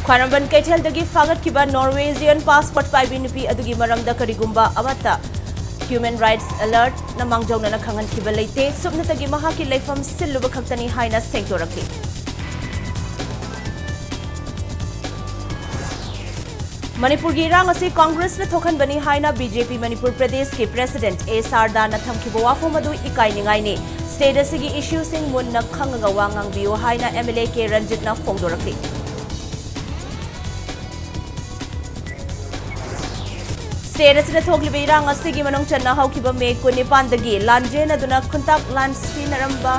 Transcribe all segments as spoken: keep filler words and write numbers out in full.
ꯈ꯭ꯋꯥꯏꯔꯝꯕꯟ ꯀꯩꯊꯦꯜꯗꯒꯤ ꯐꯥꯒꯠꯈꯤꯕ Norwegian passport ꯄꯥꯏꯕꯤ ꯅꯨꯄꯤ ꯑꯗꯨꯒꯤ ꯃꯔꯝꯗ ꯀꯔꯤꯒꯨꯝꯕ ꯑꯃꯠꯇ Human Rights Alertꯅ ꯃꯥꯡꯖꯧꯅꯅ ꯈꯪꯍꯟꯈꯤꯕ ꯂꯩꯇꯦ꯫ ꯁꯨꯞꯅꯇꯒꯤ ꯃꯍꯥꯛꯀꯤ ꯂꯩꯐꯝ ꯁꯤꯜꯂꯨꯕ ꯈꯛꯇꯅꯤ ꯍꯥꯏꯅ ꯁꯦꯡꯗꯣꯔꯛꯈꯤ꯫ ꯃꯅꯤꯄꯨꯔꯒꯤ ꯏꯔꯥꯡ ꯑꯁꯤ ꯀꯪꯒ꯭ꯔꯦꯁꯅ ꯊꯣꯛꯍꯟꯕꯅꯤ ꯍꯥꯏꯅ BJP ꯃꯅꯤꯄꯨꯔ ꯄ꯭ꯔꯗꯦꯁꯀꯤ President A ꯁꯥꯔꯗꯥꯅ ꯊꯝꯈꯤꯕ ꯋꯥꯐꯝ ꯑꯗꯨ ꯏꯀꯥꯏꯅꯤꯡꯉꯥꯏꯅꯤ꯫ State ꯑꯁꯤꯒꯤ issueꯁꯤꯡ ꯃꯨꯟꯅ ꯈꯪꯉꯒ ꯋꯥ ꯉꯥꯡꯕꯤꯌꯨ ꯍꯥꯏꯅ MLA ꯀꯦ ꯔꯟꯖꯤꯠꯅ ꯐꯣꯡꯗꯣꯔꯛꯂꯤ꯫ State ꯑꯁꯤꯗ ꯊꯣꯛꯂꯤꯕ ꯏꯔꯥꯡ ꯑꯁꯤꯒꯤ ꯃꯅꯨꯡ ꯆꯟꯅ ꯍꯧꯈꯤꯕ ꯃꯦ ꯀꯨꯟꯅꯤꯄꯥꯟꯗꯒꯤ ꯂꯥꯟꯖꯦꯟꯅꯗꯨꯅ ꯈꯨꯟꯇꯥꯛ ꯂꯥꯟꯁꯤꯟꯅꯔꯝꯕ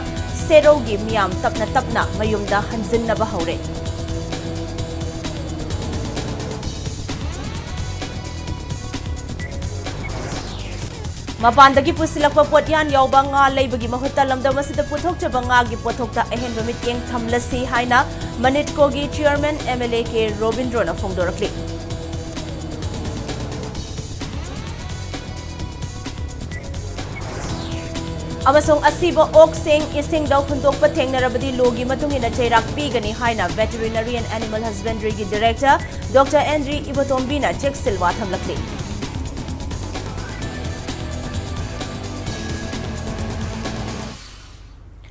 ꯁꯦꯔꯧꯒꯤ ꯃꯤꯌꯥꯝ ꯇꯞꯅ ꯇꯞꯅ ꯃꯌꯨꯝꯗ ꯍꯟꯖꯤꯟꯅꯕ ꯍꯧꯔꯦ꯫ ꯃꯄꯥꯟꯗꯒꯤ ꯄꯨꯁꯤꯜꯂꯛꯄ ꯄꯣꯠꯌꯥꯟ ꯌꯥꯎꯕ ꯉꯥ ꯂꯩꯕꯒꯤ ꯃꯍꯨꯠꯇ ꯂꯝꯗꯝ ꯑꯁꯤꯗ ꯄꯨꯊꯣꯛꯆꯕ ꯉꯥꯒꯤ ꯄꯣꯠꯊꯣꯛꯇ ꯑꯍꯦꯟꯕ ꯃꯤꯠꯌꯦꯡ ꯊꯝꯂꯁꯤ ꯍꯥꯏꯅ ꯃꯅꯤꯠꯀꯣꯒꯤ Chairman MLA ꯀꯦ ꯔꯣꯕꯤꯟꯗ꯭ꯔꯣꯅ ꯐꯣꯡꯗꯣꯔꯛꯂꯤ꯫ ꯑꯃꯁꯨꯡ ꯑꯁꯤꯕ ꯑꯣꯛꯁꯤꯡ ꯏꯁꯤꯡꯗ ꯍꯨꯟꯗꯣꯛꯄ ꯊꯦꯡꯅꯔꯕꯗꯤ ꯂꯣꯒꯤ ꯃꯇꯨꯡ ꯏꯟꯅ ꯆꯩꯔꯥꯛ ꯄꯤꯒꯅꯤ ꯍꯥꯏꯅ Veterinary and Animal Husbandryꯒꯤ Director Doctor ꯑꯦꯟꯗ꯭ꯔꯤ ꯏꯕꯣꯇꯣꯝꯕꯤꯅ ꯆꯦꯛꯁꯤꯜꯋꯥ ꯊꯝꯂꯛꯂꯤ꯫